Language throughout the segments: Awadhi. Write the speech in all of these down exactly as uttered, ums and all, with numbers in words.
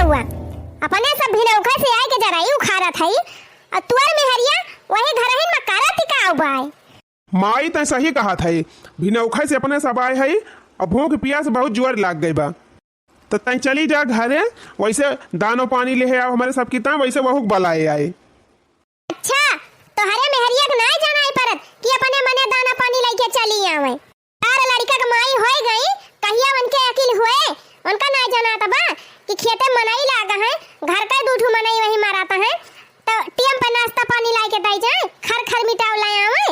हुआ। अपने सब भिनौखा से आए के जराई उखाड़त हई, अउर तुअर मेहरिया वही घरहिन में करत ही का बाय। माई तैं सही कहत हई, भिनौखा से अपने सब आए हई, अउर भूख पियास बहुत जोर लाग गई बा। त तैं चली जा घरे, वैसे दानो पानी लेहे आव हमरे सब की तां, वैसे वहू के बलाए आए। अच्छा, तोहरे मेहरिया के नाय जनाई परत कि अपने मने दाना पानी लइके चली आवे। चार लड़िका के माई होई गई, कहिया उनके अकिल हुए, उनका नाय जनात बा कि खेते मनई लागा है, घर का दू ठू मनई वही मराता है, त टियम पर नाश्ता पानी लाइके दई जाए, खर खर मिटाव लाए आवे।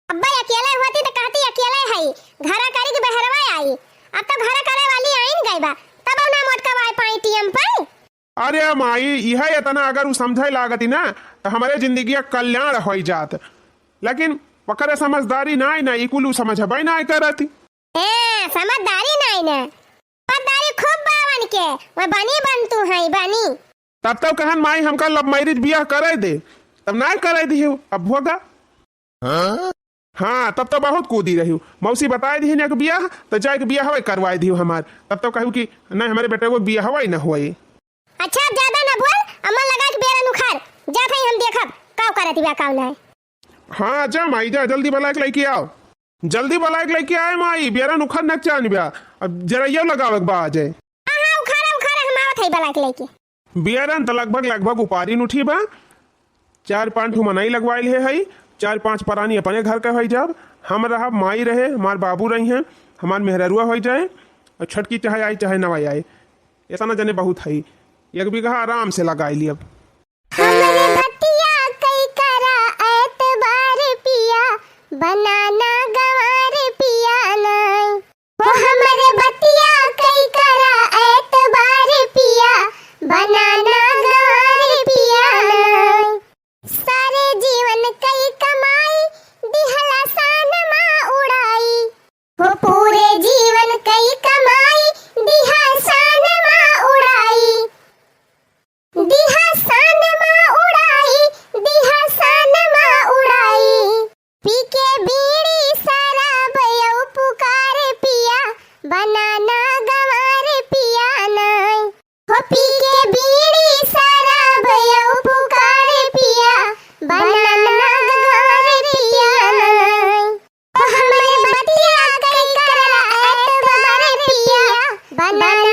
अब्बा अकेले होती त कहती अकेले हई, घरा करी के बहरवा आई। अब तो घरा करे वाली आइन गई बा, तब ना मोटका वाई पाई टीएम पाई। अरे माई, इहे इतना अगर उ समझे लागती ना, त हमरे जिंदगी का कल्याण होई जात। लेकिन ओकरे समझदारी नाई ना, ई कुल उ समझबे नाई करती। ए, समझदारी नाई ना, समझदारी खूब बावन के, वह बनी बनतू है, बनी। तब तो कहन माई हमका लव मैरिज बियाह करे दे, तब नाई करे दिहू, अब भोगा। हाँ, तब तो बहुत कूदी रही। मौसी बताए दिही ना कि बियाह, तो जाए के बियाह हवे करवाए दिहू हमार। तब तो कहू कि नहीं, हमरे बेटे को बियाह हवे ना होए। अच्छा, अब ज्यादा ना बोल, अम्मा लगा के बेरन उखाड़। जात हई हम देखब, काव करत बा, काव नाय। हाँ, जा माई, जा, जल्दी बलाए के लइके आव। जल्दी बलाए के लइके आए माई, बेरन उखाड़ ना चान बा। अब जरइयो लगावे के बा आ जाए। हाँ, हाँ, उखाड़, उखाड़, हम आवत हई बलाए के लइके। बियरन त लगभग, लगभग उपारिन उठी बा। चार पाँच ठो मनई लगवाइल हे हई, चार पाँच परानी अपने घर के होई जाब। हम रहब, माई रहे, हमार बाबू रही हैं, हमार मेहररुआ होई जाए, और छटकी चाहे आई चाहे नवाई आए, इतना जने बहुत हई, एक बीघा आराम से लगाई लियब। हमरे बतिया कई करा एतबार पिया, बनाना गंवार पिया नाई। हो हमरे बतिया कई करा एतबार पिया, बनाना गंवार पिया नाई। सारे जीवन कई कमाई, दिहला सान मा उड़ाई। हो पूरे जीवन कई कमाई, दिहा सान मा उड़ाई। दिहा सान मा उड़ाई, दिहा सान मा उड़ाई। पी के बीड़ी शराब यौ पुकार पिया, बनाना गंवार पिया नाई। हो पी के बीड़ी शराब यौ पुकार पिया, बनाना गंवार पिया नाई। ओ हमरे बतिया कई करा एतबार पिया, बनाना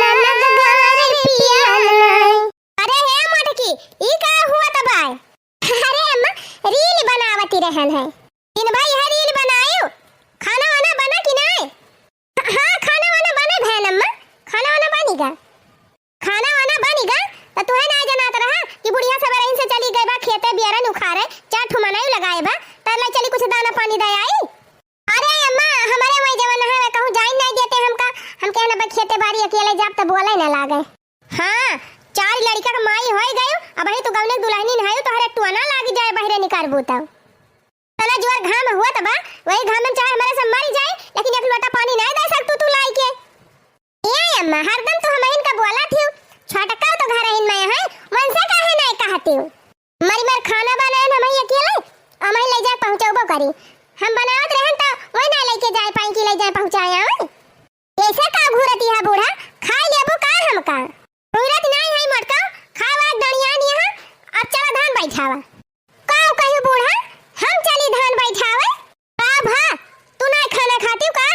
गंवार पिया नाई। अरे हे मोटकी, ई का हुआ त बाय? अरे अम्मा, रील बनावती रहन है। दिन भर यह रील बनायु, खाना वाना बना कि नाय? हाँ, खाना वाना बने भैन अम्मा, खाना वाना बनी गा। खाना वाना बनी गा, त तुहे ना जनात रहा कि बुढ़िया सबेरहिन से चली गई बा खेते बियरन उखारे, चार ठो मनई लगाए बा, त ले चली कुछ दाना पानी दे आई। अरे अम्मा, हमरे वही जवन है कहूँ जाई नहीं देते हमका, हम कहना बा खेते बारी अकेले जाब त बोले ना लागे। हाँ, चार लड़िका के माई होई गयू, अबही तू गौने दुल्हनी नहीं आयू, तोहरे टुअना लागी जाए बहरे निकरबू तब। तना जोर घाम हुआ त बा, वही घाम में चाहे हमारे से मरी जाए, लेकिन एक लोटा पानी नहीं दे सकतू तू लाई के। ए अम्मा, हरदम तू हमहिन का बोला थियू, छोटका तो घर हिन में है, मन से काहे नहीं कहती हूँ? मरी मर खाना बनाए हम ही अकेले, हम ही ले जाए पहुँचबो करी। हम बनावत रहन त वही ना लेके जाए पाई कि ले जाए पहुँचाए आवे। ऐसे का घूरती है बूढ़ा, खाई लेबू का हमका? घूरत नहीं है मोटका, खावा दनिया नहीं है, अब चला धान बैठावा। का कहियो बूढ़ा, हम चली धान बैठावे? का भा, तू ना खाना खाती का?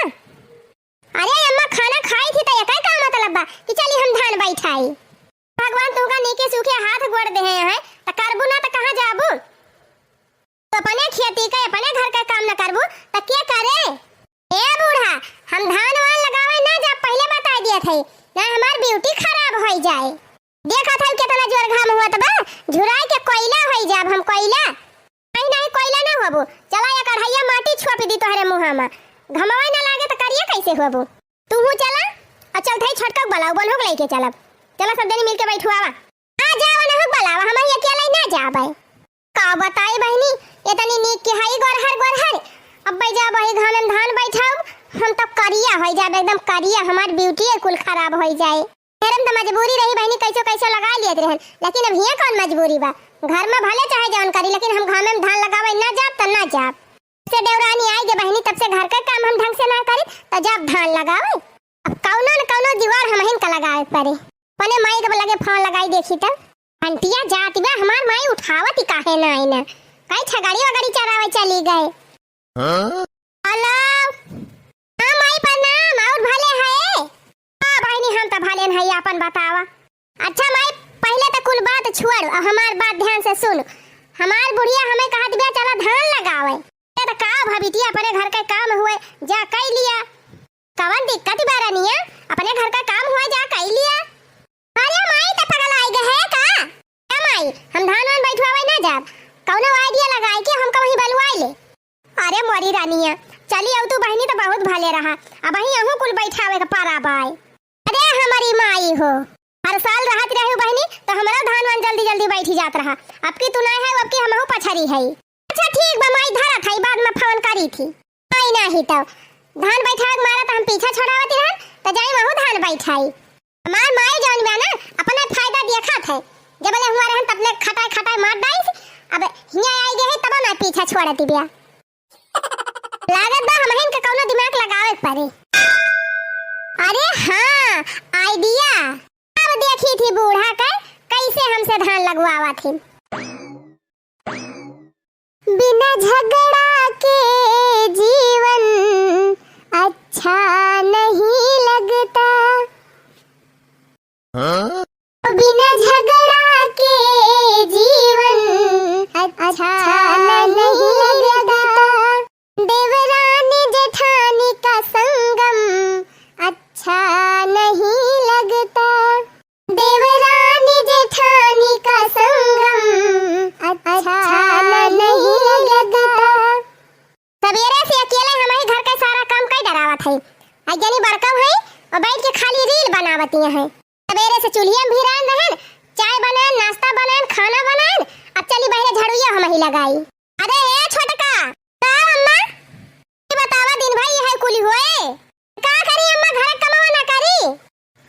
अरे अम्मा, खाना खाई थी त एकर का मतलब बा कि चली हम धान बैठाई? भगवान तुमका नीके सूखे हाथ गोड़ देहे हैं, त करबू ना त कहाँ जाबू? तो अपने खेती के, अपने घर का काम न करबू, त के करे? ए बूढ़ा, हम धान वान लगावे ना जाब, पहिले बता दिया थे, ना हमार ब्यूटी खराब होई जाए। देखत हई केतना जोर घाम हुआ त बा, झुराई के कोयला होई जाब हम, कोयला। नहीं, नहीं, कोयला ना होबू। चला, एक अढ़ैया माटी छोप दी तोहरे मुँहा में। घमवा ना लागे त करिया कैसे होबू? तू हूँ चला, और चलत हई छोटका के बुलाऊ, बनहू के लेके चलब। चला, सब जनी मिलके बैठुआवा। आ जाओ ना, बुलावा, हम ही अकेले ना जाबे। का बताई बहिनी, इतनी नीक के हई गोरहर, गोरहर। अब जा वही घाम में धान बैठाऊ, हम तो करिया होई जाब, एकदम करिया, हमार ब्यूटी कुल खराब होई जाए। मेरे में तो मजबूरी रही बहिनी, कैसो कैसो लगा लिए रहन, लेकिन अब हियाँ कौन मजबूरी बा? घर में भले चाहे जौन करी, लेकिन हम घामे में धान लगावे ना जाब त ना जाब। से देवरानी आई गे बहिनी, तब से घर का काम हम ढंग से ना करी, त जाब धान लगावे। अब कौनो न कौनो जुगाड़ हमहिन का लगावे पड़े। अपने माई के लगे फोन लगाई देखी त। घंटिया जात बा, हमार माई उठावत ही काहे ना आई ना। कई छगड़ी वगड़ी चरावे चली गए। हाँ? हेलो। हाँ माई प्रणाम, और भले है? हाँ बहिनी, हम त भले न हई, आपन बतावा। अच्छा माई, पहिले त कुल बात छोड़, अब हमार बात ध्यान से सुन। हमार बुढ़िया हमें कहत बिया, "चला धान लगावे।" ए त का भा बिटिया, अपने घर के काम हुए, जा कई लिया। कवन दिक्कत बा रनिया, अपने घर का काम हुए, जा कई लिया। अरे माई, त पगलाई गए है का? ए माई, हम धान वान बैठवावे ना जाब, कौनो idea लगाई के हमका वहीं बलवाई ले। अरे मोरी रानिया, चली अउतू बहिनी त बहुत भले रहा, अबहीं अहूँ कुल बैठावे के पारा बाय। अरे हमरी माई हो, हर साल रहत रहू बहिनी त हमरो धान वान जल्दी जल्दी बैठी जात रहा, अब की तू नाय है, अब की हमहू पछरी है। अच्छा ठीक बा माई, धरत है, बाद में फोन करी थी। माई नाही त धान बैठावे के मारा त हम पीछा छोड़ावत रहन, त जाई वहू धान बैठाई। हमार माई जौन बा ना, अपना फायदा देखत है। जब ले हुआ रहन, तब ले खटाई खटाई मार डाइस। अब हियां आई गए है, तब ना पीछा छोड़ती बिया। लागत बा हमहिन के कौनो दिमाग लगावे के पड़ी। अरे हाँ, idea। अब देखी थी बूढ़ा के कैसे हमसे धान लगवावा थी। बिना झगड़ा के जीवन अच्छा नहीं लगता। हाँ? बिना झगड़ा के जीवन अच्छा नहीं लगता। देवरानी जेठानी का संगम अच्छा नहीं लगता। देवरानी जेठानी का संगम अच्छा नहीं लगता। सबेरे से अकेले हमही घर के सारा काम कई डरावत है। आ जनी बड़का है, वो बैठ के खाली reel बनावती है। सबेरे से चूल्हिया में भिरान रहन, चाय बनान, नाश्ता बनान, खाना बनान, अब चली बहरे झाड़ुइया हमही लगाई। अरे ए छोटका, का अम्मा? ई बतावा, दिन भर इहे कुली होए? का करी अम्मा, घर कमवा ना करी?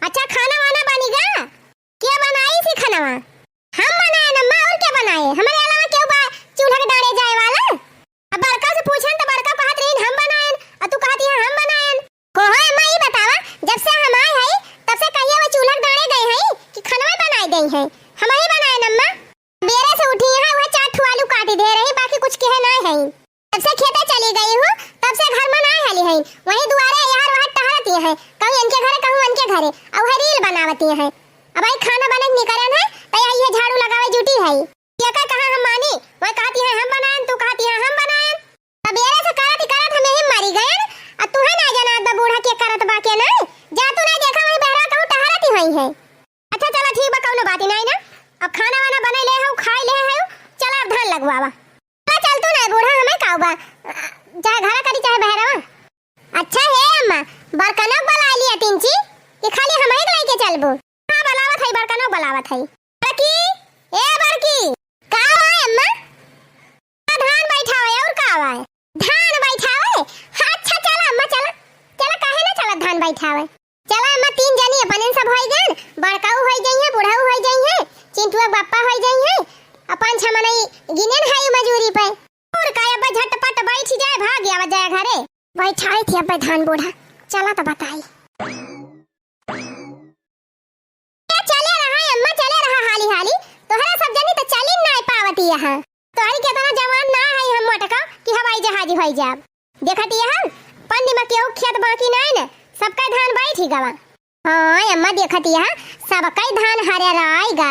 अच्छा, खाना वाना बनी गा? के बनाई सी खानवा? हम बनाएन अम्मा, और के बनाए? हमरे अलावा केहू बा चूल्हा के डाँड़े जाए वाला? अब बड़का से पूछन त बड़का कहत रहीन हम बनाएन, और तू कहत हिया हम बनाएन। हो हो अम्मा, ई बतावा, जब से हम आए हई, तब से कहिया वो चूल्हा के डाँड़े गए हई कि खानवा बनाए गई हैं? हमही बनाएन अम्मा। बेरे से उठी हैं, वह चार ठो आलू काटी दे रही, बाकी कुछ कहे नाय है। जब से खेते चली गई हूँ, तब से घर में नाय हली है। वहीं दुआरे यार वहाँ टहरती है, कहूँ इनके घरे, कहूँ उनके घरे, और वह reel बनावती है। अब आई खाना बने के निकरन है, तो यही है झाड़ू लगावे जुटी है। ये का कहा हम मानी, वह कहती है हम बनाएन, तू कहती है हम बनाएन। सबेरे से करत ही करत हम यही मरी गयन, आ तू है ना जनात बा बूढ़ा के करत बा के नाय, जा तू नाय देखा वहीं बहरा कहूँ टहरती हुई है। अच्छा चला ठीक बा, कौनो बात ही नाई ना। अब खाना वाना बने ले हऊ, खाई ले हऊ, चला अब धान लगवावा। चला चल तू ना बूढ़ा, हमें का बा, चाहे घरा करी चाहे बहरवा। अच्छा हे अम्मा, बड़कनों के बुला लिया तीन ची, कि खाली हम ही लेके चलबू? हाँ बुलावत है, बड़कनों के बुलावत है। बड़की, ए बड़की। का बा अम्मा? धान बैठावे और का बा? धान बैठावे? अच्छा चला अम्मा चला, चला काहे ना चला धान बैठावे। चला अम्मा, तीन जनी अपने सब होई गन, बड़काऊ होई जइहे, बुढ़ाऊ होई जइहे, चिंटुआ के बापा होई जइहे, और पाँच छह मनई गिनेन है मजूरी पे। और का अब्बे झटपट बैठ जाए, भाग आवा जाए घरे। बैठाई थी अब्बे धान बूढ़ा, चला तो बताई। ए, चले रहा अम्मा, चले रहा हाली हाली, तोहरा सब जनी तो चली नाय पावती यहाँ। तोहरी के इतना जवान ना है हम मोटका कि हवाई जहाज होई जाब। देखत यह पंडी में केहू खेत बाकी नाय न, सबका धान बैठ ही गवा। हाँ अम्मा, देखत यह सबका धान हरे रायगा।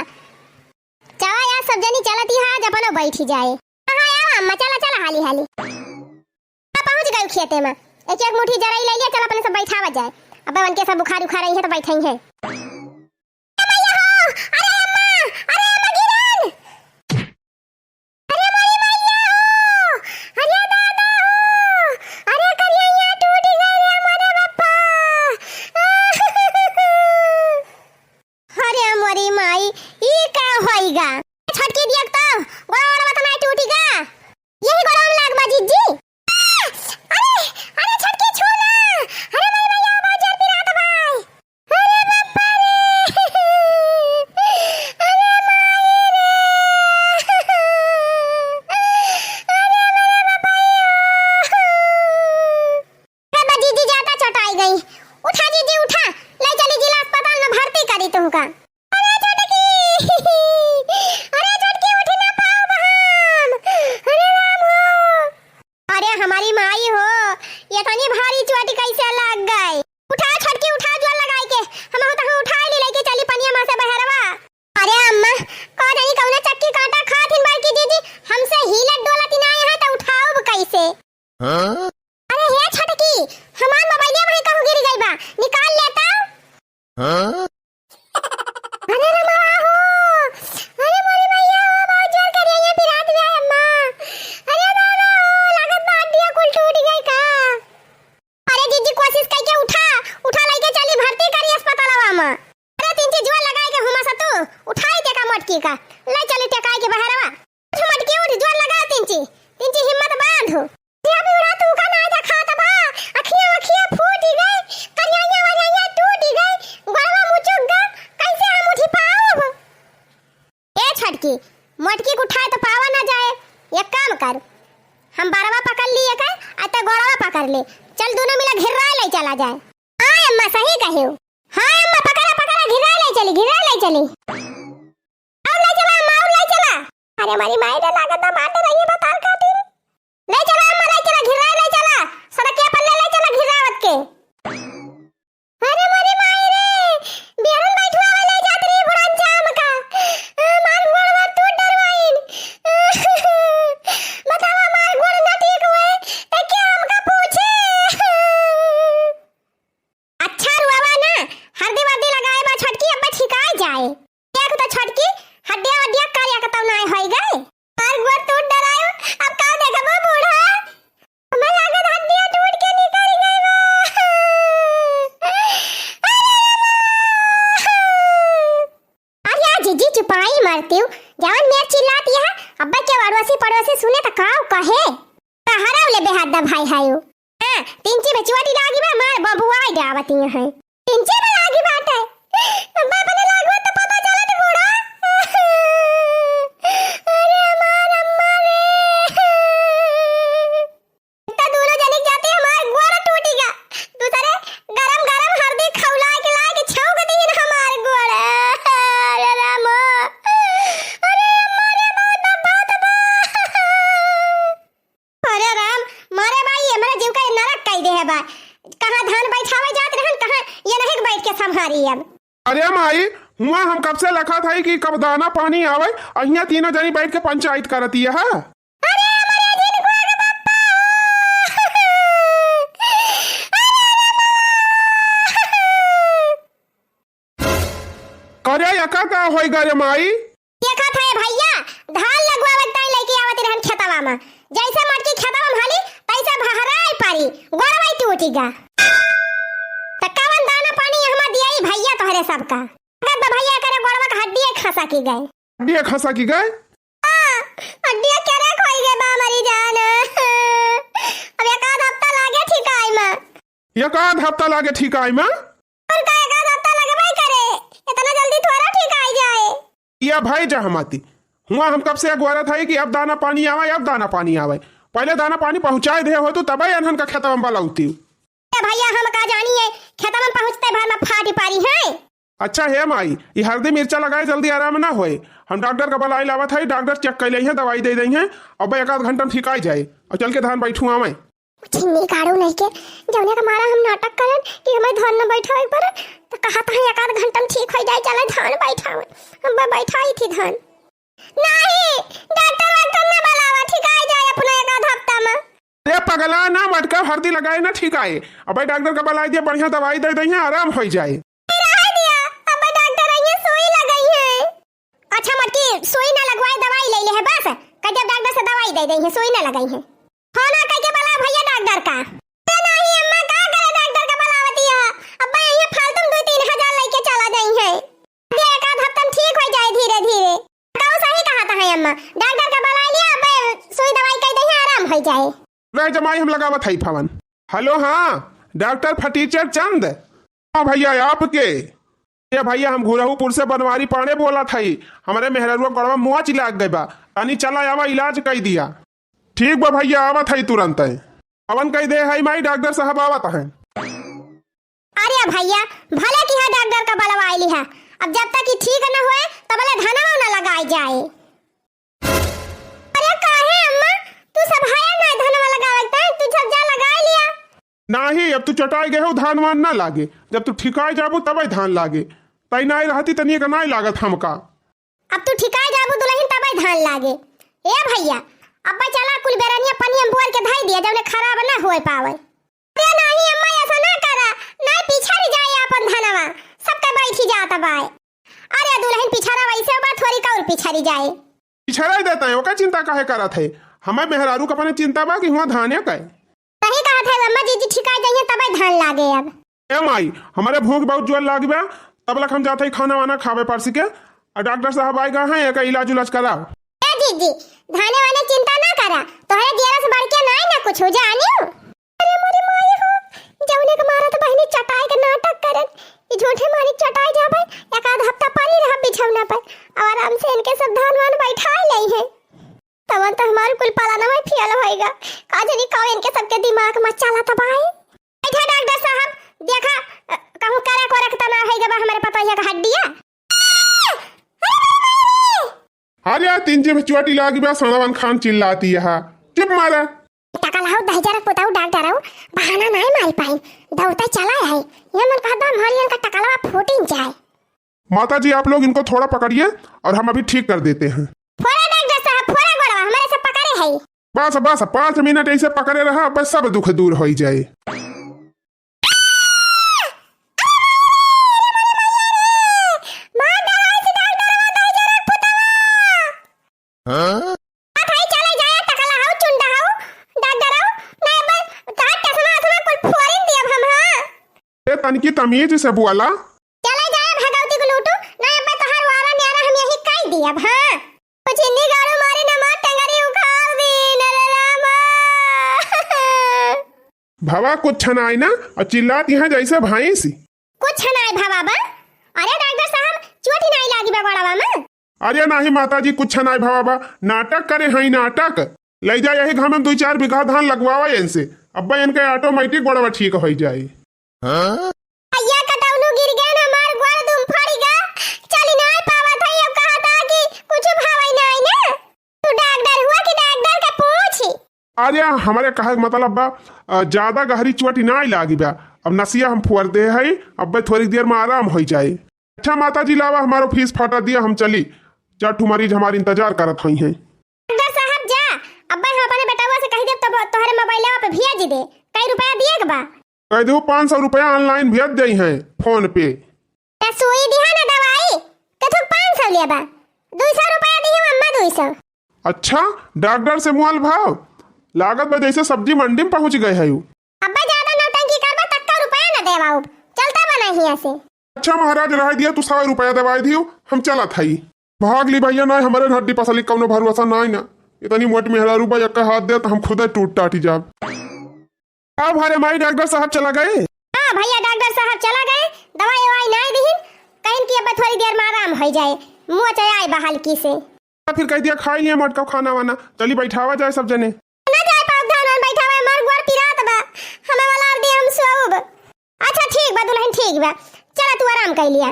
चला यार सब जनी चलत यह आज अपनो बैठ ही जाए। हाँ, हाँ, आवा अम्मा, चला, चला हाली हाली। आ पहुँच गई खेते में, एक एक मुट्ठी जरई ले लिया, चला अपने सब बैठावा जाए। अब उनके सब बुखार उखार रही है तो बैठे ही है। ए मैया हो, अरे अम्मा, अरे अम्मा गिरन। अरे मोरी मैया हो, अरे दादा हो, अरे करिया टूट गए रे मोरे बापा। अरे मोरी माई, ई का होइगा? छोटकी दियक तो गोड़ वोड़ मत ना टूटी गा। यही गोड़ में लाग बा जिज्जी। अरे, अरे छोटकी छू ना। अरे मोरी मैया, बहुत जोर पिरात बा। अरे बापा रे। अरे माई रे। अरे मेरे बापा रे। अरे बा जिज्जी, ज्यादा चोटाई गई। उठा जिज्जी, उठा, ले चली जिला अस्पताल में भर्ती करी तुमका। की का, ले चली टेकाई के बहरवा। उठ मटकी उठ, जोर लगा तिनची, तिनची हिम्मत बांध। या बूढ़ा तू का ना देखात बा, अखियां अखियां फूट गई, करियाइया वरियाइया टूट गई, गोड़वा मुचुक गा, कैसे हम उठी पाउब? ए छोटकी, मोटकी के उठाए तो पावा ना जाए, एक काम कर, हम बरवा पकड़ लिए के, आ ते गोड़वा पकड़ ले, चल दोनों मिला घिर्रा ले चला जाए। हाँ अम्मा, सही कहे हो। हाँ अम्मा, पकड़ा पकड़ा, घिर्रा ले चली, घिर्रा ले चली। और ले चला अम्मा, और ले चला। अरे हमारी माई ने लागत ना मार रही है, बताल काटी। ले चला अम्मा, ले चला, घिर्रा ले चला, सड़किया पर ले, ले चला घिर्रावत के। अरे मोरी माई रे, बिहरन बैठुआ ले जात रही बुढ़न चाम का। मार गोड़ मार तू डरवाइन। बतावा मार गोड़ ना ठीक हुए, तो क्या हमका पूछे? अच्छा रुआवा ना, हरदी वर्दी लगाए बा छोटकी, अब्बे ठिकाए जाए। देख तो छोटकी, हड्डिया वड्डिया कर या कतौ नाय होई गए। मार गोड़ तू डरायो, अब का देखबो बूढ़ा? हमें लागत हड्डिया टूट के निकल गई बा। अरे या जीजी चुपाई मारती हूँ, जवन मेर चिल्लाती है, अब्बे के अड़ोसी पड़ोसी सुने त का कहे? तहरा उले बेहद भाई है यू। हाँ, तिनची में चोटी लागी बा, मार बबुआ जावती है। तिनची में लागी बात है। अब्बे अपने लागो तो पता चला तो बूढ़ा। अरे हमार अम्मा रे। इतना दूनो जनिक जाते हमार गोड़ टूटी गा। दूसरे गरम गरम हरदी खौला के लाए के छौंक दीन हमार गोड़। अरे राम। अरे अम्मा रे, बहुत बा, बहुत बा। अरे राम, मारे भाई, ये मेरा जीव का ये नरक कई दे है बा। कहाँ धान बैठावे जात रहन, कहाँ ये नहीं बैठ के संभारी अब। अरे माई, हुआ हम कब से लखत हई कि कब दाना पानी आवे, अहिया तीनों जनी बैठ के पंचायत करती है। अरे हमारे जिनको आगे बापा। अरे एका का होई गा रे माई? देखत है भैया, धान लगवावत ताई लेके आवत रहन खेतवा में। जैसे मटकी खेतवा में हाली, तैसे भहराई पारी, गोड़वा टूटी गा। त कवन दाना पानी हमा दिया ई भैया तोहरे सबका? अगर तो भैया करे गोड़वा के हड्डिये खसा की गए। हड्डिये खसा की गए? हाँ, हड्डिये करे खोई गए बा हमारी जान। अब एक आध हफ्ता लागे ठिकाई में। एक आध हफ्ता लागे ठिकाई में? और का एक आध हफ्ता लगबे करे, इतना जल्दी थोड़ा ठिकाई जाए। या भाई जहमती, हुआ हम कब से अगुआरत है कि अब दाना पानी आवे, अब दाना पानी आवे। पहले दाना पानी पहुँचाए दे हो तू, तबे अनहन का खेतवा में बलौती। ए भैया, हम का जानी है, खेतवा में पहुँचते भर में फाटी पारी है। अच्छा हे माई, ई हरदी मिर्चा लगाए जल्दी आराम ना होए। हम डॉक्टर का बलाई लावत है, डॉक्टर चेक कर लेइहैं, दवाई दे देइहैं, अब एक आध घंटा में ठिकाई जाए और चल के धान बैठुआवे। छिन्नी काढ़ू नहीं के, जौने के मारा हम नाटक करन कि हमें धान न बैठावे पर, तो कहत है एक आध घंटा में ठीक हो जाए, चले धान बैठावे। हम ब-, बैठाई थी धान। नहीं, डॉक्टर वाक्टर न बुलावा, ठिकाई जाए अपना एक आध हफ्ता में। अरे पगला ना मटका, हरदी लगाए ना ठिकाए। अबे डॉक्टर का बुलाई दिया, बढ़िया दवाई दे देइहैं, आराम हो जाए। रहे दिया, अबे डॉक्टर आइए सुई लगाई है। अच्छा मटकी, सुई ना लगवाए, दवाई ले ले है बस। का जब डॉक्टर से दवाई दे देइहैं, सुई ना लगाई है। फोन कइके बुला भैया डॉक्टर का। अरे नहीं अम्मा, का करे डॉक्टर का बुलावती है? अब्बा यही फालतू में दो तीन हजार लेके चला जाई है। दे एक आध हफ्ता में ठीक हो जाए धीरे धीरे। कहू सही कहा था है अम्मा, डॉक्टर का बुला लिया, अब सुई दवाई कर दे, आराम हो जाए। रे जमाई, हम लगावत है फोन। हेलो, हाँ, डॉक्टर फटीचर चंद। हाँ भैया, आपके? ए भैया, हम घुरहूपुर से बनवारी पांडे बोलत हई। हमरे मेहररुआ गोड़वा मोच लाग गई बा, तनी चला आवा, इलाज कई दिया। ठीक बा भैया, आवत हई तुरंत। अवन कई दे हई माई, डॉक्टर साहब आवत हैं। अरे भैया, भले किहा डॉक्टर का बलवाई लिहा, अब जब तक ई ठीक न होए, तबले धनवा न लगाई जाए। अरे काहे अम्मा, तू सब हया ना धनवा लगावे के, तू सब जा लगाई लिया। नाही, अब तू चटाई गए हो, धान वान ना लागे। जब तू ठिकाई जाबू तबे धान लागे। तई नाही रहती तनिए का नाही लागत हमका। अब तू ठिकाई जाबू दुलहिन तबे धान लागे। ए भैया, अब्बा चला कुल बेरनिया पनिया में बोर के धई दिया, जब ले खराब ना होए पावे। अरे नाही अम्मा, ऐसा ना करा, नाही पिछड़ी जाए अपन धनवा, सबके बैठी जात बाए। अरे दुलहिन पिछड़ा वैसे बा, थोड़ी का और पिछड़ी जाए। पिछड़ा ही देता है, ओका चिंता काहे करत है? हमें मेहरारू का अपने चिंता बा कि हुआ धाने का है। सही कहत है अम्मा, जीजी ठिकाई जाइए तबे धान लागे अब। ए माई, हमारे भूख बहुत जोर लाग बा, तब लक हम जात है खाना वाना खावे परसी के, और डॉक्टर साहब आइगा हैं, एका इलाज उलाज कराओ। ए जीजी, धाने वाने चिंता ना करा, तोहरे दियरा से बढ़ के नाई ना कुछ हो जानियो। अरे मोरी माई हो, जौने के मारत बहिनी चटाई के नाटक करन, ई झूठे मारी चटाई जाबे, एक आध हफ्ता पड़ी रहा बिछौना पर, और आराम से इनके सब धान वान बैठाए लेइहैं। तवन तो हमार कुल पालनवा फेल होइगा। का जानी का इनके सबके दिमाग में चलत बाए। बैठा डॉक्टर साहब, देखा, अ, कहूँ करक वरक त ना होइगा बा हमरे पतोहिया का हड्डिया। अरे तीन जीभ चोटी लागी बा, सड़वन खान चिल्लाती है। चुप मारा। टकलहू दहिजरा पुतऊ डॉक्टर हऊ, बहाना नाई मारी पाइन। दौड़ते चला है। ये मन कहता हमारी इनका टकलवा फूटिन जाए। माता जी, आप लोग इनको थोड़ा पकड़िए और हम अभी ठीक कर देते हैं। फोड़ा डॉक्टर साहब, फोड़ा गोड़वा, हमारे से पकड़े है। बस, बस, पाँच मिनट ऐसे पकड़े रहा, बस सब दुख दूर होई जाए। हाँ? आ भाई, चले जाए, टकला हऊ, चुंडा हऊ, डॉक्टर हऊ, नहीं बे, तोहार चश्मा, चश्मा कुल फोड़िन दियब हम, हाँ। ए, तनकी तमीज से बोला। चले जाए, भगवती को लूटू, नहीं बे, तोहार वारा न्यारा हम यही कई दियब, हाँ। कुछ हिंदी गाड़ू मारे न मार, टंगरी उखाड़ दी, न रे रामा। भवा कुछ छनाई ना, और चिल्लात यहाँ जैसे भैंस। कुछ छनाई भवा बा? अरे डॉक्टर साहब, चोट ही नाई लागी बा गोड़वा में? अरे नाही माता जी, कुछ नाई भवा बा, नाटक करे हई नाटक। ले जा यही घाम में दुई चार बीघा धान लगवावा इनसे, अब्बा इनके automatic गोड़वा ठीक होई जाई। भैया कटौनू गिर गए ना, हमार गोड़ दुम फड़ी गा, चली नाई पावत है, अब कहा था कि कुछ भावई नाई ना। तू डॉक्टर हुआ कि डॉक्टर के पूछ। अरे हमरे कहे के मतलब बा, अ, ज्यादा गहरी चोट नाई लागी बा, अब नसिया हम फोड़ दे हई, अब्बे थोड़ी देर में आराम होई जाई। अच्छा माता जी, लावा हमारो फीस फाटा दिया, हम चली। चार ठो मरीज हमार इंतजार करत हई हैं। डॉक्टर साहब जा, अब्बे हम अपने बेटवा से कही देब तब तोहरे मोबाइलवा पे भेज दे। कई रुपया दिए के बा? कह दो पाँच सौ रुपया online भेज दे हैं PhonePe। त सुई दिहा ना दवाई, कथु पाँच सौ लेबा? दुई सौ रुपया दिहे अम्मा, दुई सौ। अच्छा, डॉक्टर से मोल भाव? लागत बा जैसे सब्जी मंडी में पहुँच गए है। अब्बा ज्यादा नौटंकी करबा तक्का रुपया न देवाउब। चलता बना हिया से। अच्छा महाराज, रह दिया, तू सौ रुपया दवाई दियो, हम चलत हई। भाग ली भैया, ना हमरे हड्डी पसली कौनो भरोसा नाई ना। इतनी मोट मेहरारू बा, एक हाथ दे त हम खुदे टूट टाटी जाब। का भरे माई, डॉक्टर साहब चला गए? हाँ भैया, डॉक्टर साहब चला गए, दवाई ववाई नाई दिहिन, कहिन कि अब थोड़ी देर में आराम हो जाए, मुँह चयाए बा हल्की से। फिर कह दिया खाई लिए मोटका खाना वाना, चली बैठावा जाए सब जने। ना जाए पाउब धान वान बैठावे, हमार गोड़ पिरात बा, हमें वाला आर दिया हम सोउब। अच्छा ठीक बा दुल्हन, ठीक बा, चला तू आराम कर लिया।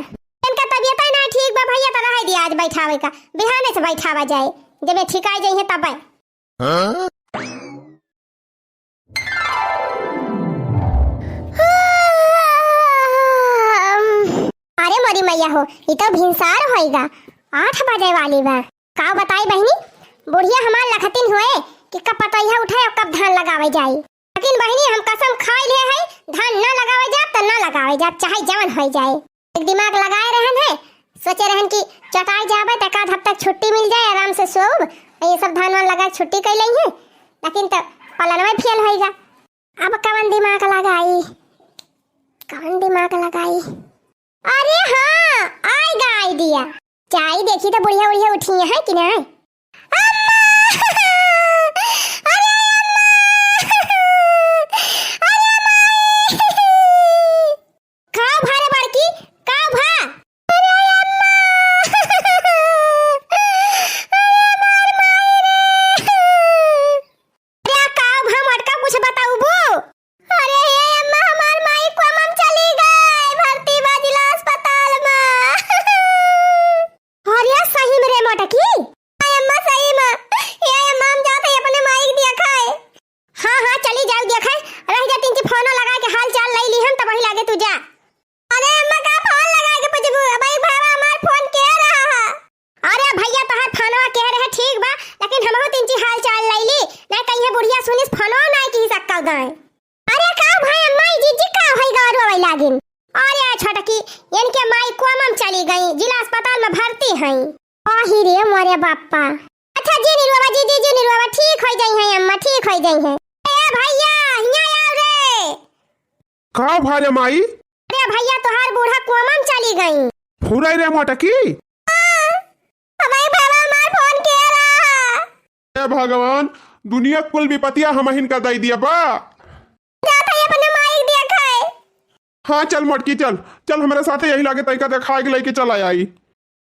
इनका तबियत ही ना ठीक बा भैया, तो रह दिया आज बैठावे का, बिहाने से बैठावा जाए, जब ये ठिकाई जाइए तब। हाँ? अरे मोरी मैया हो, ई तो भिनसार होइगा, आठ बजे वाली बा। का बताई बहिनी, बुढ़िया हमार लखतिन हुए कि कब पतोहिया उठे और कब धान लगावे जाई। लेकिन बहिनी, हम कसम खाई ले है, धान ना लगावे जाब त ना लगावे जाब, चाहे जवन होई जाए। एक दिमाग लगाए रहन है, सोचे रहन कि चटाई जाबे त एक आध हफ्ता छुट्टी मिल जाए, आराम से सोब, ये सब धान वान लगा के छुट्टी कर लेंगे, लेकिन त पलनवा फेल होइगा। अब कवन दिमाग लगाई, कवन दिमाग लगाई? अरे हाँ, आइगा idea। जाई देखी तो बुढ़िया उढ़िया उठी है कि ना। अम्मा! अरे अम्मा! अरे माई! का भा रे बड़की? का भा? अरे अम्मा! अरे हमार माई रे! अरे का भा मोटका, कुछ बताउबू? अरे हे अम्मा, हमार माई कोमा में चली गई, भर्ती बा जिला अस्पताल में। अरे सही में रे मोटकी? अरे अम्मा सही में। हे अम्मा, हम जात हई अपने माई के देखाए। हाँ हाँ, चली जाओ देखाए। रह जा, तिनकी फोनो लगा के हाल चाल लई ली हम, तब वही लागे तू जा। अरे अम्मा, का फोन लगा के पूछबू? अब ई भावा हमार फोन के रहा है? अरे भैया, तोहार फोनवा के रहे ठीक बा, लेकिन हमहू तिनकी हाल चाल लई ली, ना कहीं बुढ़िया सुनिस फोनवा ना की सक्का दाए। अरे का भाई अम्मा, ई जीजी का होई गा रोवे लागिन? अरे छोटकी, इनके माई कोमा में चली गई, जिला अस्पताल में भर्ती हई। आही रे मोरे बापा। अच्छा जी निरुआ, जीजी जी निरुआ, ठीक होई जाई हैं अम्मा, ठीक होई जाई हैं। ए भैया, हिया आओ रे। का भा रे माई? अरे भैया, तोहार बूढ़ा कोमा में चली गई। फुराई रे मोटकी। हाँ, हे भगवान, दुनिया कुल विपतिया हमहिन का दई दिया बा। जात है अपने माई के देखे। हाँ, चल मोटकी, चल, चल हमरे साथे यही लागे तइका देखाए के लइके चला आई।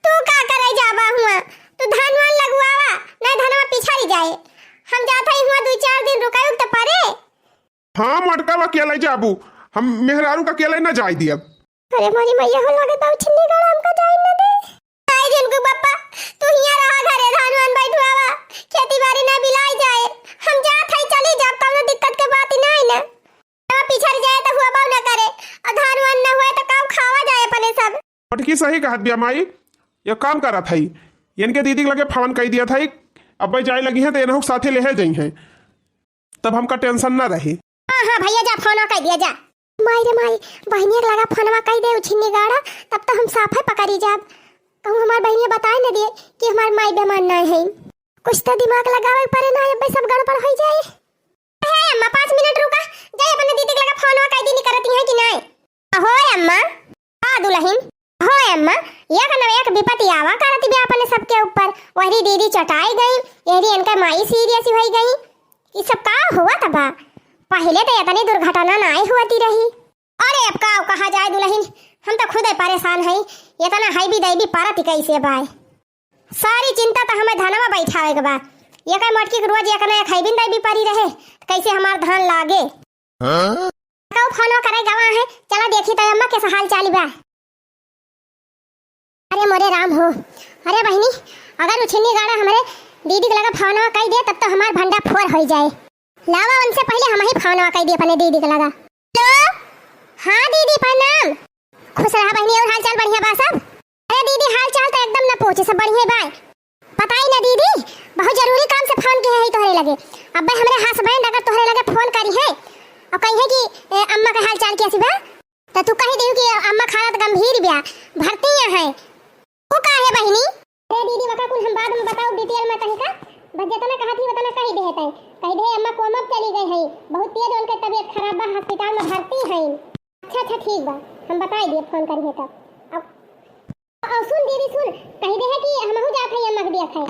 तू का करे जाबा हुआ? तू धान वान लगवावा, नहीं धनवा पिछड़ी जाए। हम जात हई हुआ दुइ चार दिन रुकाई त परे। हाँ, मोटका अकेले जाबू, हम मेहरारू का अकेले न जाए दियब। अरे मोरी मैया हो, लागत बा छिन्नी गाड़ा हमका जाए न दे। आई जिनको पप्पा, तू हियाँ रहा घरे, धान वान बैठवावा, खेती बाड़ी न बिलाई जाए। हम जात हई, चली जाब, कौनो दिक्कत के बात ही नहीं न। अब पिछड़ जाए त हुआ बाऊ न करे, और धान वान न हुए त काऊ खावा जाए अपने सब। मोटकी सही कहत बिया माई, एक काम करत हई, इनके दीदी के लगे फोन कई दिया था, अब जाए लगी हैं त इनहू के साथे लेहे जइहैं, तब हमका टेंशन न रही। हाँ, हाँ भैया, जा फोनवा कई दिया जा। माई रे माई, बहिनिया के लगा फोनवा कई दे उ छिन्नी गाड़ा, तब तो हम साफे पकड़ी जाब। कहूँ हमार बहिनिया बताए न दिए कि हमार माई बेमान ना है। कुछ तो दिमाग लगावे के परे ना, अब सब गड़बड़ हो जाए। हे अम्मा, पाँच मिनट रुका, जाए अपने दीदी के लगा फोनवा कई दी, निकरती है कि नहीं? हो अम्मा। हाँ दुलहिन। हो अम्मा, एक न एक विपत्ति आवा करत बा अपने सबके ऊपर। वहरी दीदी चटाई गई, यहरी इनका माई सीरियस होई गई। ई सब का हुआ त बा? पहिले त इतनी दुर्घटना नाय हुअती रही। अरे अब का कहा जाए दुलहिन, हम त खुदे परेशान हई। इतना हैवी दैवी परत कैसे बाय? सारी चिंता त हमें धनवा बैठावे के बा। ये का मोटकी के रोज एक न एक हैवी दैवी परी रहे, कैसे हमार धान लागे? हाँ? कहू फोनवा करे गवा है, चला देखी त अम्मा कैसा हाल चाल बा। अरे मोरे राम हो, अरे बहिनी, अगर उ छिन्नी गाड़ा हमरे दीदी के लगा फोनवा कई दे तब तो हमार भंडा फोर होई जाए। लावा उनसे पहिले हम ही फोनवा कई दे अपने दीदी के लगा। हेलो, हाँ दीदी प्रणाम। खुश रहा बहिनी, और हाल चाल बढ़िया बा सब? अरे दीदी हाल चाल तो एकदम न पूछे, सब बढ़िया बा। बताई ना दीदी, बहुत जरूरी काम से फोन किहे हई तोहरे लगे। अब्बे हमरे हस्बैंड अगर तोहरे लगे फोन करिहैं और कहिहैं कि ए, अम्मा के हाल चाल कैसी बा, त तू कहि दिहु कि अम्मा क हालत गंभीर बा, भर्ती है। वो का है बहिनी? अरे दीदी, वका कुल हम बाद में बताउब डिटेल में तनिका, बस जितना कहत ही उतना कहि देहे तै। कहि देहे अम्मा कोमा में चली गई है, बहुत तेज उनके तबीयत खराब बा, हॉस्पिटल में भर्ती है। अच्छा अच्छा ठीक बा, हम बताई दिए फोन करिहैं तब। अब और सुन दीदी सुन, कहि देहे कि हमहू जात हई अम्मा के देखे।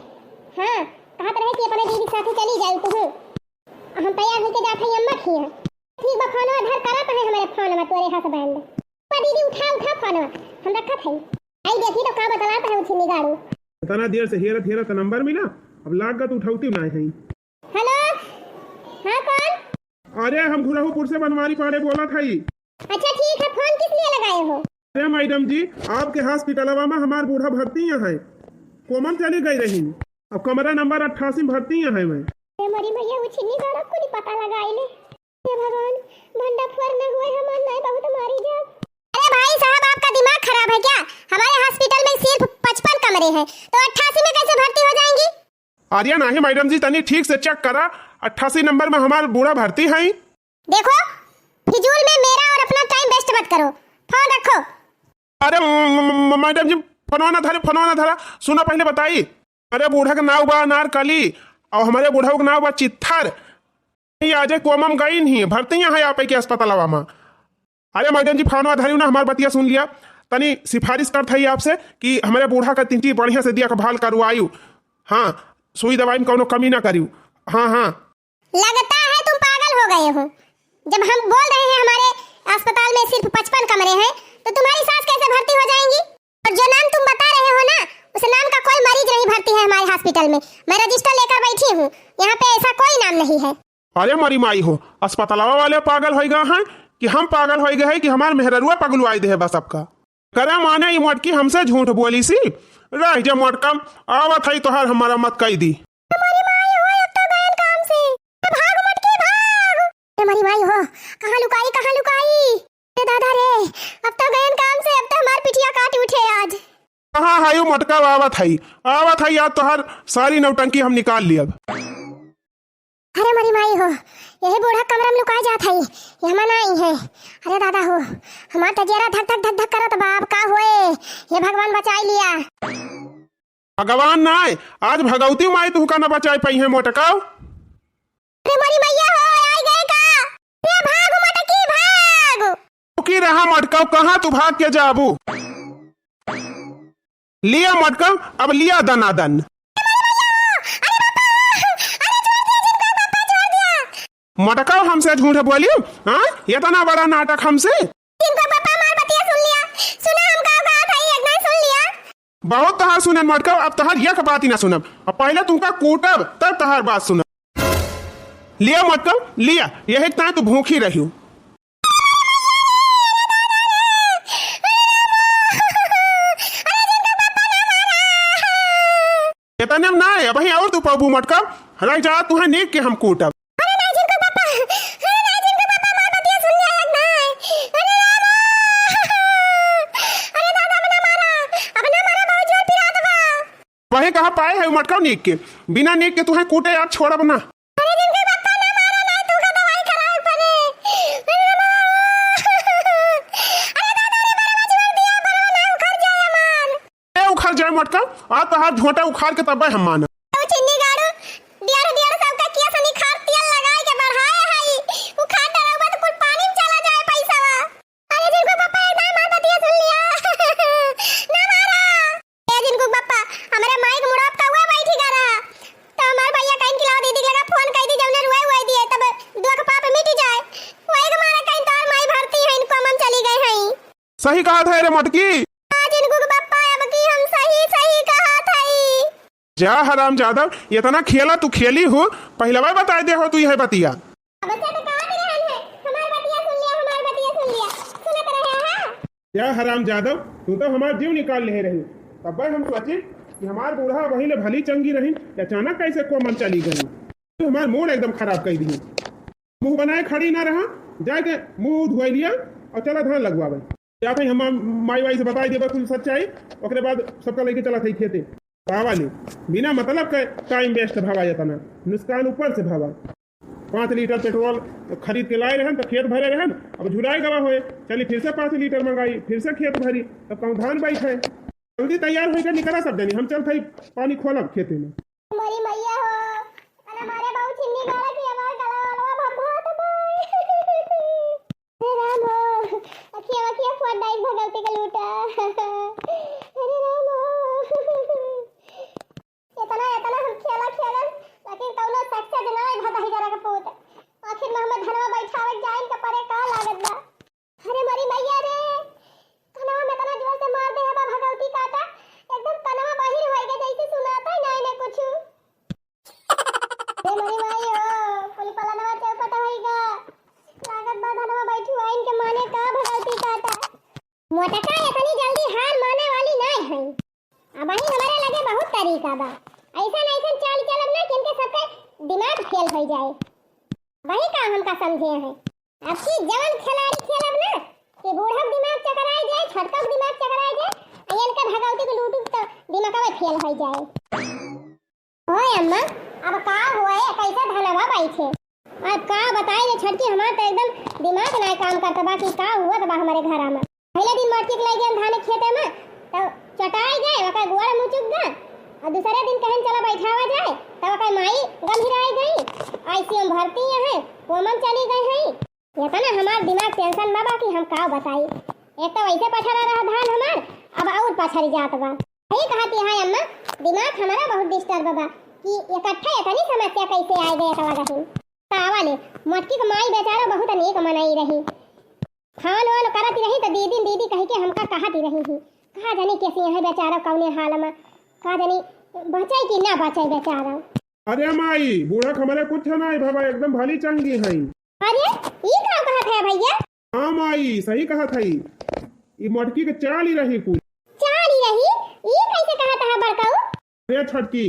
हाँ, कहत रहे कि अपने दीदी के साथे चली जाई तू। हम तैयार होके जात हई अम्मा के हियाँ। ठीक बा, फोनवा धर, करत है हमरे फोनवा तोरे हस्बैंड। बा दीदी उठा उठा फोनवा, हम रखत हई। आई देखी तो का बतलात है उ छिन्नी गाड़ू। इतना देर से हेरत हेरत नंबर मिला, अब लागत उठौती नाय है। हेलो, हाँ कौन? अरे हम घुरहूपुर से बनवारी पांडे बोलत हई। अच्छा ठीक है, फोन किस लिए लगाए हो? अरे मैडम जी, आपके हॉस्पिटलवा में हमार बूढ़ा भर्ती है, कोमा में चली गई रही, अब कमरा नंबर अट्ठासी में भर्ती है मैं। अरे मोरी मैया, वो छिन्नी गाड़ा कुली पता लगाई ले। हे भगवान, भंडा फुअर न हुए, हमार नाय बहुत मारी जाब। अरे भाई साहब, आपका दिमाग खराब है क्या? हमारे हॉस्पिटल में सिर्फ पचपन कमरे हैं, तो अट्ठासी में कैसे भर्ती हो जाएंगी? अरे नाही मैडम जी, तनी ठीक से चेक करा, अट्ठासी नंबर में हमार बूढ़ा भर्ती है। देखो, फिजूल में मेरा और अपना टाइम वेस्ट मत करो, फोन रखो। अरे म-, म-, म-, मैडम जी, फोनवा ना धरे, फोनवा ना धरा, सुना पहले बताई। अरे बूढ़ा के नाव बा अनारकली, और हमारे बूढ़ा के नाव बा चित्थर। ये अजय कोमा में गई नहीं, भर्ती है आप के अस्पतालवा में। अरे मैडम जी, फोनवा धरियो ना, हमार बतिया सुन लिया। तनी सिफारिश करत हई आपसे कि हमरे बूढ़ा का तिंटी बढ़िया से देखभाल करवायु। हाँ, सुई दवाई में कौनो कमी ना करियो। हाँ, हाँ। लगता है तुम पागल हो गए हो। जब हम बोल रहे हैं हमारे अस्पताल में सिर्फ पचपन कमरे हैं, तो तुम्हारी सास कैसे भर्ती हो जाएंगी? और जो नाम तुम बता रहे हो ना, उस नाम का कोई मरीज नहीं भर्ती है हमारे हॉस्पिटल में। मैं रजिस्टर लेकर बैठी हूँ, यहाँ पे ऐसा कोई नाम नहीं है। अरे मरी माई हो, अस्पतालवा वाले पागल होइ गए हैं कि हम पागल होइ गए हैं कि हमार मेहररुआ पगलुआई दे है बस सबका। करे माने ई मोटकी हमसे झूठ बोली सी। रह जा मोटकम, आवत है तोहार हम मरम्मत कई दी। हमारी माई हो, अब तो गयन काम से। भाग मोटकी भाग। ए हमारी माई हो, कहाँ लुकाई, कहाँ लुकाई? ए दादा रे, अब तो गयन काम से, अब तो हमार पिटिया काट उठे आज। कहाँ है यू मोटका? आवत है, आवत है, आज तोहार सारी नौटंकी हम निकाल लियब। अरे मोरी माई हो, यही बूढ़ा कमरा में लुकाए जात है, यहाँ ना आई है। अरे दादा हो, हमार तजियारा धक धक धक धक करत बा, अब का होए? हे भगवान बचाई लिया। भगवान नाय, आज भगवती माई तुहका न बचाई पइहैं मोटकाऊ। अरे मोरी मैया हो, आई गए का? ए भाग मोटकी भाग। रुकी रहा मोटकाऊ, कहाँ तू भाग के जाबू? लिया मोटकाऊ, अब लिया दनादन। अरे बापा, मोटका हमसे झूठ बोली, हाँ? इतना बड़ा नाटक हमसे? जिनको पापा हमार बतिया सुन लिया, सुना हम का कहत हई, एक नहीं सुन लिया। बहुत तहार सुने मोटका, अब तहार एक बात ही ना सुनब। अब पहले तुमका कूटब, तब तहार बात सुनब। लिया मोटका, लिया, यही ताय तू भूखी रही हो। इतने में ना है, अबहीं और तू पबू मोटका, रह जा, तुहे नीक के हम कूटब। अरे ना जिनको पापा, अरे ना जिनको पापा, हमार बतिया सुन लिया एक ना। अरे रामा, अरे दादा, अब ना मारा, अब ना मारा, बहुत जोर पिरात बा। वही कहा पाए है मोटका नीक के, बिना नीक के तुहे कूटे आप छोड़ब ना। अरे जिनको पापा ना मारा, ना तुमका दवाई करावे पड़े। अरे रामा, अरे दादा, अरे बरवा छोड़ दिया, बरवा ना उखड़ जाए हमार। ए उखड़ जाए मोटका, आ तहार झोंटा उखाड़ के तब्बे हम मानब। ओ चिन्नी गाड़ू, डियर डियर सबका किया सनी खार तेल लगाए के बढ़ाए हई। उखाड़ डरौबा तो कुल पानी में चला जाए पैसावा। अरे जिनको पापा एक दाई मार बतिया सुन लिया। ना मारा। ए जिनको पापा, हमरे माई के मुड़ाप कौआ बैठी गा रहा। तो हमार भैया कहीं कि लाओ दीदी के लगा फोन कई दी, जौने रुए हुए दिए, तब दुख पाप मिट जाए। वही के मारा कहीं तोर माई भरती है, इनको मम चली गई है। सही कहा था रे मोटकी। आज इनको के पप्पा अब की हम सही सही कहा था। जा हराम जादव, इतना खेला तू खेली हो, पहलवा बताए दे हो तू यह बतिया। अब से तो कहा दे रहन है, हमार बतिया सुन लिया, हमार बतिया सुन लिया, सुनत रहे हैं। जा हराम जादव, तू तो हमार जीव निकाल ले रही। तब हम सोचे कि हमार बूढ़ा वही ले भली चंगी रही, अचानक कैसे कोमल चली गई। तू हमार मूड एकदम खराब कर दी। मुंह बनाए खड़ी ना रहा, जाके मुंह धोए लिया और चला धान लगवावे। जाते ही हम माई वाई से बताई देबे कुल सच्चाई, ओकरे बाद सबका लेके चला था खेते। बाबा ले, बिना मतलब के टाइम वेस्ट भवा, इतना नुकसान ऊपर से भवा। पाँच लीटर पेट्रोल खरीद के लाए रहन तो खेत भरे रहन, अब झुराए गवा होए, चली फिर से पाँच लीटर मंगाई, फिर से खेत भरी, तब कहूँ धान बैठे। जल्दी तैयार होकर निकला सब जनी, हम चल थई पानी खोलब खेते में। मोरी मैया हो, अरे मारे बाबू चिन्नी गाड़ा की हमार गला वाला भभा तो भाई। अरे राम हो, अखिया अखिया फोड़ डाइक भगवती के लूटा। अरे राम हो, इतना इतना हम खेला खेलन, लेकिन कौनो सक्सेस ना भा दही जरा के पूत। आखिर में हमें धनवा बैठावे जाइन के परे का लागत बा। अरे मोरी मैया रे, कनवा में इतना जोर से मार दे हवा भगवती काटा, एकदम कनवा बाहिर होई गए जैसे सुनाता ही नहीं ने कुछ। अरे मोरी माई हो, कुल पलनवा चौपट होई गा। लागत बा धनवा बैठू आइन के माने का भगवती काटा। मोटका इतनी जल्दी हार माने वाली नहीं है। अब वही हमारे लगे बहुत तरीका बा। ऐसा ऐसा चाल चलब ना कि इनके सबके दिमाग फेल हो जाए। वही काम हमका समझे हैं। अब की जवन खिलाड़ी खेलब ना कि बूढ़ा के दिमाग चकराए जाए, छोटका के दिमाग चकराए जाए, आ इनके भगवती के लूटू तो दिमागवा फेल हो जाए। ओए अम्मा, अब का हुआ है, कैसे धनवा बैठे? अब का बताई रे छोटकी, हमार तो एकदम दिमाग ना काम करता बा कि का हुआ बा हमारे घरा में। पहले दिन मोटकी के ले गए धान खेते में, तो चटाई गए, ओकर गोड़ मुचुक गए, और दूसरे दिन कहन चला बैठावा जाए, तब ओकर माई गंभीराई गई, आईसीयू में भर्ती है, कोमा में चली गई है। इतना हमार दिमाग टेंशन में बा कि हम का बताई। एक तो वैसे पछड़ा रहा धान हमार, अब और पछड़ जात बा। सही कहती है अम्मा, दिमाग हमारा बहुत डिस्टर्ब बा कि इकट्ठा इतनी समस्या कैसे आ गए एकला गहिन। तावा ले, मोटकी के माई बेचारा बहुत अनेक मनई रही। फोन वोन करत रही तो दीदी दीदी कह के हमका कहत रही ही। का जानी कैसी है बेचारा कौने हाल में, का जानी बचे कि ना बचे बेचारा। अरे माई, बूढ़ा के हमरे कुछ ना है बाबा, एकदम भली चंगी है। अरे, ई का कहत है भैया? हाँ माई, सही कहत है। ई मोटकी के चाल ही रही कुल। चाल ही रही? ई कैसे कहत है बड़काऊ? अरे छोटकी,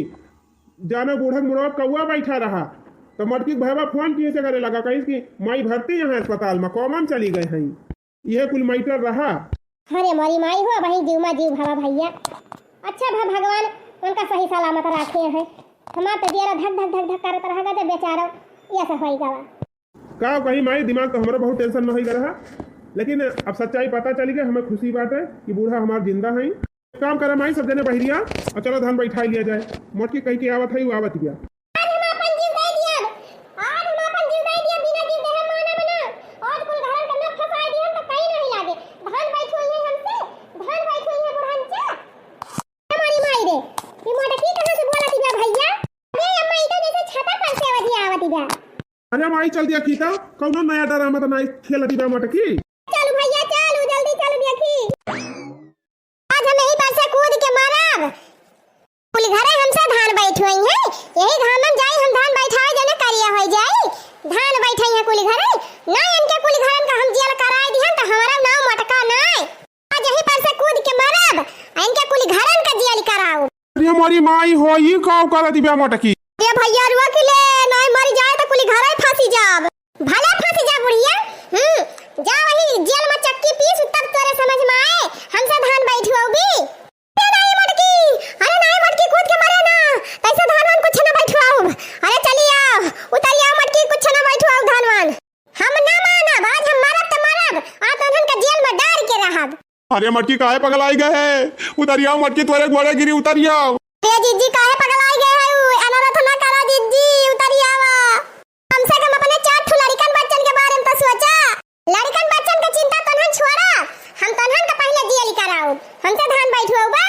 जानो बूढ़ा के मुड़वा कौआ बैठा रहा, तो मोटकी के भैया फोन किए से करे लगा, कहिस कि माई भर्ती यहाँ अस्पताल में, कोमा में चली गए हैं। यह कुल मैटर रहा। अरे मोरी माई हो, वही जीव मा जीव भवा भैया। अच्छा भा भगवान उनका सही सलामत रखे हैं। हमार तो जियरा धक धक धक धक करत रहा जब बेचारा ये सब होई गवा। का कही माई, दिमाग तो हमरा बहुत टेंशन में होई रहा, लेकिन अब सच्चाई पता चली गई, हमें खुशी बाटे कि बूढ़ा हमार जिंदा है। एक काम करा माई, सब जने बहिरिया और चलो धान बैठाई लिया जाए। मोटकी कह के आवत है, वो आवत गया। आज हम आपन जीव दे दिया, आज हम आपन जीव दे दिया, बिना जीव देहे मानब ना। आज कुल घरन के न फंसाए दिहन तो कहीं नहीं लागे। धान बैठोई है हमसे, धान बैठोई है बुढ़न चा। हमारी माई रे, ये मोटकी कहाँ से बोलत बा भैया? अरे अम्मा, ई तो जैसे छाता पर से आवाज आवत बा। अरे माई, चल देखी तो, कौनो नया ड्रामा तो नाई खेल दिबा मटकी। चल भैया, चल, जल्दी चल देखी। आज हम यही पर से कूद के मारब। कुल घरे हमसे धान बैठवई हैं, यही घाम में जाई हम धान बैठावे, जने करिया होई जाई। धान बैठई हैं कुल घरे, ना इनके कुल घरन का हम जेल कराए दिहन, तो हमारा नाम मटका नाय। आज यही पर से कूद के मारब, आ इनके कुल घरन का जेल कराउब। अरे हमारी माई हो, ई काव करत बा मटकी। अरे भैया रुआ कि ले, नाई मरी जाए तो कुल घरे फंसी जाब। भले फंसी जा बुढ़िया, हम्म, जा वही जेल में चक्की पीस, तब तोरे समझ में आए, हमसे धान बैठवउबी। अरे नाई मटकी, अरे नाई मटकी, कूद के मरे ना, तैसे धान वान कुछ ना बैठवाउब। अरे चली आओ, उतरी आओ मटकी, कुछ ना बैठवाउब धान वान। हम ना मानब, आज हम मरब त मरब, आ तोहन के जेल में डार के रहब। अरे मटकी, काहे पगलाई गए है? उतरी आओ मटकी, तोरे गोड़े गिरी, उतरी आओ। ए जिज्जी, काहे पगलाई गए है? उ अनरथ ना करा जिज्जी, उतरी आवा। कम से कम अपने चार ठो लड़िकन बच्चन के बारे में तो सोचा। लड़िकन बच्चन के चिंता तोहन छोड़ा, हम तोहन के पहले जेल कराउब, हमसे धान बैठवउबा।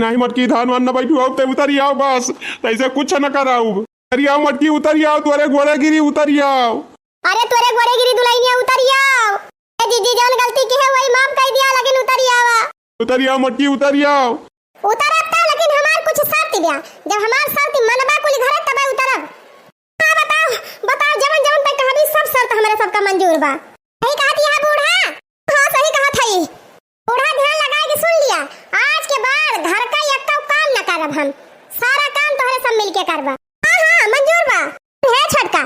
नहीं मटकी, धान वान न बैठवाउब, ते उतरी आओ बस, तैसे कुछ न कराउब। उतरी आओ मटकी, उतरी आओ, तोरे गोड़े गिरी, उतरी आओ। अरे तोरे गोड़े गिरी दुलहिनिया, उतरी आओ। ए जिज्जी, जौन गलती की है वही माफ कर दिया, लेकिन उतरी आवा। उतरी आओ मटकी, उतरी आओ। उतरब तो, लेकिन हमार कुछ शर्त बा। जब हमार शर्त मनबा कुल घरे तबे उतरब। हाँ बताओ, बताओ, जवन जवन तै कहबी सब शर्त हमरे सबका मंजूर बा। सही कहत है बूढ़ा? हाँ सही कहत है। बूढ़ा ध्यान लगाए के सुन लिया, आज के बाद घर का एक्को काम न करब हम, सारा काम तोहरे सब मिलके करबा। हाँ हाँ मंजूर बा। हे छोटका,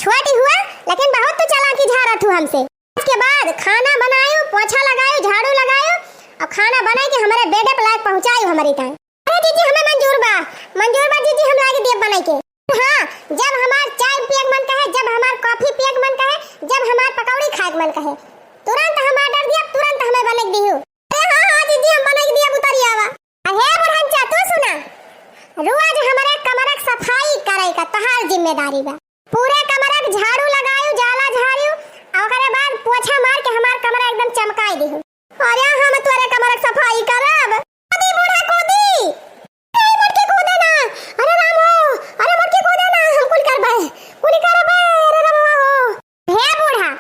छोटी हुआ लेकिन बहुत तू चालाकी झारत हु हमसे। आज के बाद खाना बनायु, पोछा लगायु, झाड़ू लगायु और खाना बनाई के हमारे बेडे पे लायक पहुँचायु हमारी ताई। अरे जीजी हमें मंजूर बा, मंजूर बा जीजी, हम लायक दिए बनाई के। हाँ, जब हमार चाय पिए के मन कहे, जब हमार कॉफी पिए के मन कहे, जब हमार पकौड़ी खाए के मन कहे, तुरंत हम ऑर्डर दिया, तुरंत हमें बने के दिहु। अरे हाँ हाँ जीजी, हम बने के दिया, उतरी आवा। अरे बुढ़नचा, तू सुना, रोज हमारे कमरा के सफाई करे का तोहार जिम्मेदारी बा। पूरे कमरा के झाड़ू लगायु, जाला झाड़ू, और ओकरे बाद पोछा मार के हमार कमरा एकदम चमकाई दिहु। अरे हम तोरे कमरा के सफाई करब। कूदी बूढ़ा कूदी। अरे मटकी कूदे ना। अरे राम हो, अरे मटकी कूदे ना, हम कुल करबे, कुल करबे, अरे रमवा हो। हे बूढ़ा,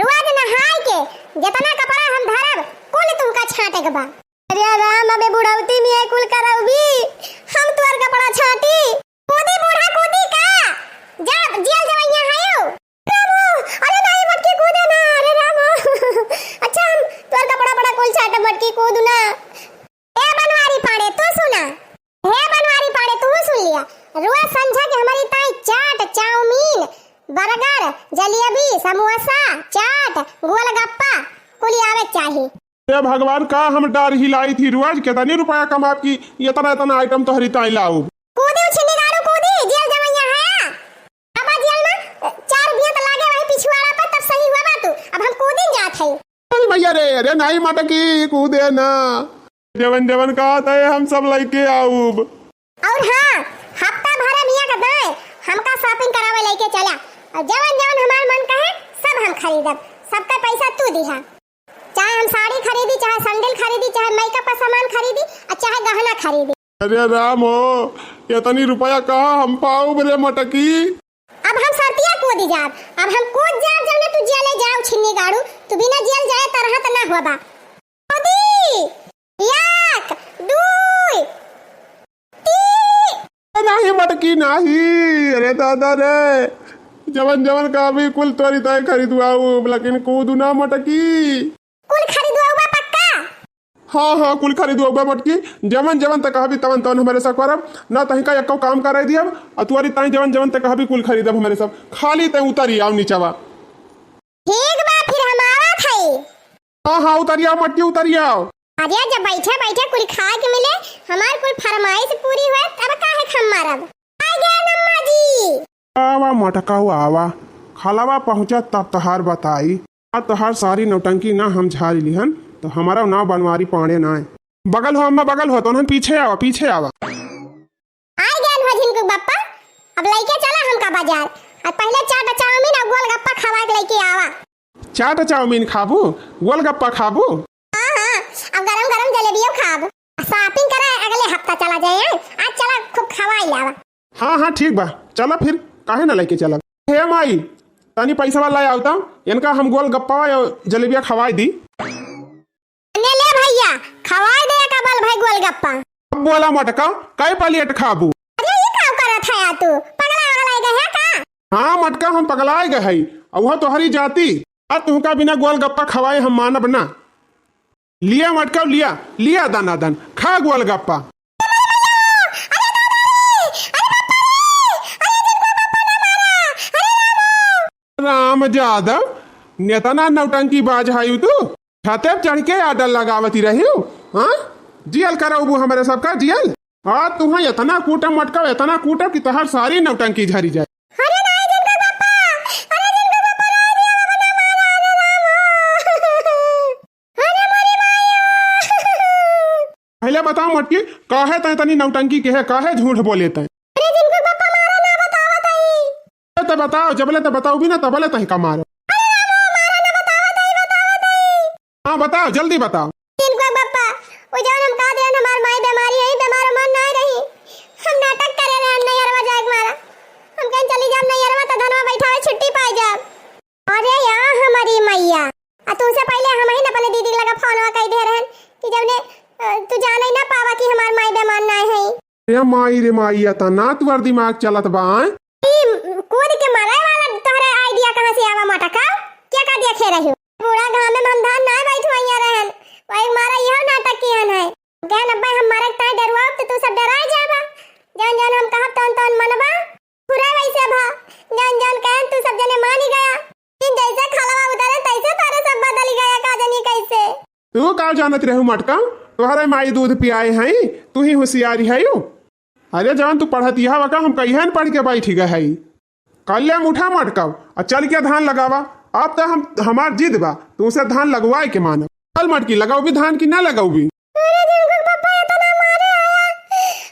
रोज नहाय के जितना कपड़ा हम धरब, कुल तुमका छाटे के बा। अरे राम, अबे बुढ़ौती में ये कुल करउबी, हम तोर कपड़ा छाटी। कूदी बूढ़ा कूदी का, जा जेल जवैया हयो। रामो, अरे नाई मटकी कूदे ना, अरे रामो। अच्छा हम तोर कपड़ा बड़ा कुल छाट मटकी कूद ना। ए बनवारी पाड़े, तू सुना। हे बनवारी पाड़े, तू सुन लिया। रोज संझा के हमारी ताई चाट, चाउमीन, बर्गर, जलेबी, समोसा, चाट, गोलगप्पा, कुल आवे चाही। हे भगवान, का हम डार हिलाई थी, रोज कितनी रुपया कमाब की इतना इतना आइटम तोहरी ताई लाउब। कूदी उछिनी गाड़ू कूदी, जेल जवैया है। अब जेल में चार बिया त लागे वही पिछुआड़ा पर, तब सही हुआ बा तू। अब हम कूदिन जात है। अरे भैया रे, अरे नाई मटकी कूदे ना। जवन जवन कहत है हम सब लइके आउब। और हाँ, हफ्ता भर में एक दाएं हमका shopping करावे लइके चला। और जवन जवन हमार मन कहे सब हम खरीदब। सबका पैसा तू दिहा। चाहे हम साड़ी खरीदी, चाहे सैंडल खरीदी, चाहे makeup का सामान खरीदी, और चाहे गहना खरीदी। अरे राम हो, इतनी रुपया कहाँ हम पाउब रे मटकी? अब हम सरतिया कूद जाब, अब हम कूद जाब, जौने तू जेले जाओ छिन्नी गाड़ू, तू बिना जेल जाए तरह त ना होबा। कूदी, एक, दुई, तीन। नाही मटकी नाही, अरे दादा रे, जवन जवन का भी कुल तोरी तय खरीदवाऊ, लेकिन कूदू ना मटकी। कुल खरीदवाऊ बा पक्का? हाँ, हाँ, कुल खरीदवाऊ बा मटकी, जवन जवन तक कहबी तवन तवन हमरे सब करब, ना तहीं का एको काम कराई दियब, आ तुअरी ताई जवन जवन तक कहबी कुल खरीदब हमरे सब, खाली तय उतरी आओ नीचवा। ठीक बा, फिर हम आवत हई। हाँ, हाँ, उतरी आओ मटकी, उतरी आओ। अरे, जब बैठे बैठे कुल खाए के मिले, हमार कुल फरमाइश पूरी हुए, तब काहे हम मारब? आ गया नम्मा जी। आवा मटकाऊ आवा, खलवा पहुँचा तब तोहार बताई। आ तोहार सारी नौटंकी ना हम झारी लिहन, तो हमारा नाव बनवारी पांड़े ना है। बगल हो अम्मा, बगल हो, तोहन पीछे आवा, पीछे आवा। आ गया हो झिनकू बप्पा, अब लइके चला हमका बाजार। अब पहले चाट चाउमीन और गोलगप्पा खवा के लइके आवा। चाट चाउमीन खाबू, गोलगप्पा खाबू? हाँ, हाँ, अब गरम गरम जलेबियो खाब। Shopping करे अगले हफ्ता चला जाए, हैं? आज चला खूब खवाई आवा। हाँ, हाँ, ठीक बा, चला फिर, काहे ना लेके चला। हे माई, तनी पैसा वाला आउता, इनका हम गोलगप्पा या जलेबिया खवाई दी। ले ले भैया, खवाई दे एक अबल भाई गोलगप्पा। अब बोला मोटका, कै प्लेट खाबू? अरे, ये का करत है तू? पगला वगला गए है का? हाँ मोटका, हम पगलाए गए है। और वह तोहरी जाति, आ तुहका बिना गोलगप्पा खवाए हम मानब ना। लिया मोटका, लिया, लिया दनादन, खा गोलगप्पा। राम यादव, नेतना नौटंकी बाज हायु तू। छते पे चढ़ के आडर लगावती रही हो, हाँ? जियल करौबू हमरे सबका जियल। हाँ, तुहाँ इतना कूटब मोटका, इतना कूटब कि तोहार सारी नौटंकी झरी जाए। अरे नाई जिनको पापा, अरे जिनको पापा, नाई दिया बाबा ना मारा, अरे राम हो। अरे मोरी माई हो। पहले बताओ मोटकी, काहे तै तनी नौटंकी के है, काहे झूठ बोले तै? अरे जिनको पापा मारा ना बतावत हई। तो बताओ, जबले तो बताओ भी ना, तबले तै का मारो। अरे राम हो, मारा ना बतावत हई, बतावत हई। हाँ बताओ, जल्दी बताओ। जिनको पापा, वो जौन हम कहा देन हमार माई बीमारी है, बीमार उमार ना रही। हम नाटक करे रहे नैहरवा जाए के मारा। हम कहें चली जाब नैहरवा तो धनवा बैठावे छुट्टी पाई जाब। अरे या हमारी मैया, आ तुमसे पहले हम ही न अपने दीदी लगा फोनवा कह दे रहन कि जब ने, अ, तू जाने ना पावा कि हमार माई बेमान ना है। रे माई रे माई, या तना तुअर दिमाग चलत बा, आय? ई कूद के मरे वाला तोहरे आइडिया कहाँ से आवा मोटका? क्या का देखे रही? बूढ़ा घाम में हम धान ना बैठवाइया रहन, वही मारा यह नाटक किहन है। कहन अब्बा हम मरे ताई डरुआ तो तू सब डराए जाबा, जौन जौन हम कहब तौन तौन मनबा। बुरा वैसे भा, जौन जौन कहन तू सब जने मानी गया। लेकिन जैसे खलवा उतरे तैसे तारे सब बदली गया, का जनी कैसे। तू का जानत रहू मटका, तोहरे माई दूध पियाए हैं, तू ही होशियारी है यू। अरे जौन तू पढ़त यह वका हम कहियन पढ़ के बैठ गए है। कल ले मुठा मटका और चल के धान लगावा। अब तो हम, हमार जिद बा, तू से धान लगवाए के मानब। चल मटकी, लगाऊ भी धान की ना लगाऊ भी? अरे जिनको पापा इतना मारे आया,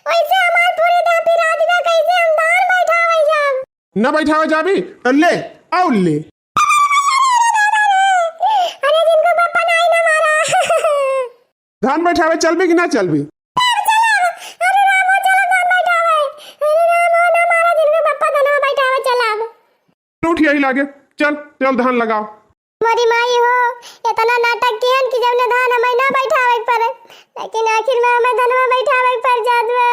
वैसे हमार पूरी देह पिरात बा, कैसे हम धान बैठावे जाब? न बैठावे जाबी, तो ले, आओ ले। अरे जिनको पापा नहीं ना मारा। धान बैठावे चलबी कि ना चलबी? अरे राम हो, चलो धान बैठावे। अरे राम हो, ना मारा जिनको पापा, धनवा बैठावे चलब। उठ यही लागे, चल, चल धान लगाओ। मोरी माई हो, इतना नाटक किहन कि जब ने धान हमें ना बैठावे के पड़े, लेकिन आखिर में हमें धनवा बैठावे के पड़ जात बा।